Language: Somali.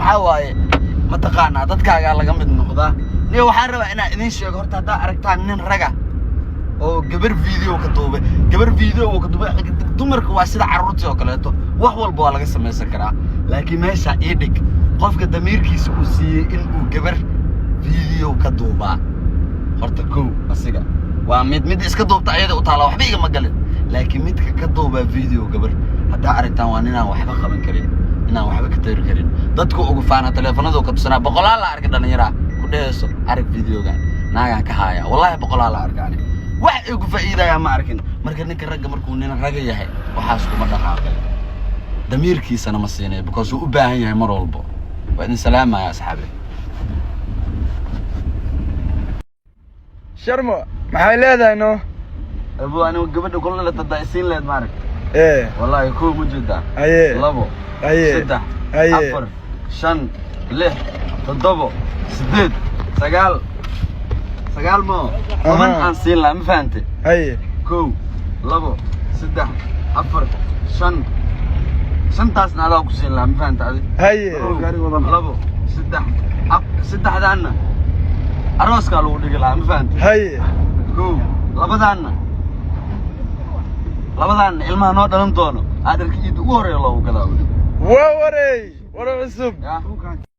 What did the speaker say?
Waxaa waaye, mataqaanaa, dadkaagaa laga mid noqdaa. Niyo, waxaan rabaa inaan idiin sheego horta, haddaa aragtaan nin raga oo gabar video ka duubay, gabar video uu ka duubay, dumarka waa sida carruurtii oo kaleeto, wax walba waa laga samaysan karaa. Laakiin meesha ii dhig, qofka damiirkiisa uu siiyey in uu gabar video ka duubaa, horta kow asiga waa mid mid iska duubta, ayada u taala, waxba igama galin. Laakiin midka ka duubaa video gabar haddaa aragtaan, waa ninaan waxba qaban karin, inaan waxba ka tari karin. Dadku ugu faana taleefanadu ka tusanaa. Boqolaal la arkay dhallinyaraa ku dhehayso, "Arag videogan, naagaan ka haaya." Wallahi boqolaal la arka, ani wax ay ku faa'iidayaan ma arkin. Marka ninka ragga markuu nin raga yahay, waxaas kuma dhaqaaqay, damiirkiisana ma siinayo, because wuu u baahan yahay mar walbo. Waa idin salaamaya, asxaabi. Sharmo, maxay leedahay no? Abu, anigu gabadha kula dhalata haddaa isiin leed, maarag. Ee. Wallahi kow ma jeedaa? Haye. Labo. Haye. Saddex. Haye. Afar, shan, lix, toddobo, sideed, sagaal, sagaal mo 10 aan siin lahaa, ma fahante? Haye. Kow, labo, saddex, afar, shan, shantaasna adaa ku siin lahaa, ma fahante adi? Haye. Kow, labo, saddex, saddexdaanna arooskaa lagu dhigi lahaa, ma fahante? Haye. Kow, labadaanna, labadaanna ilmaha noo dhalan doono aa dharka iidda ugu horeeya loogu gadaa weli. Waa wareey, war cusub. Ya.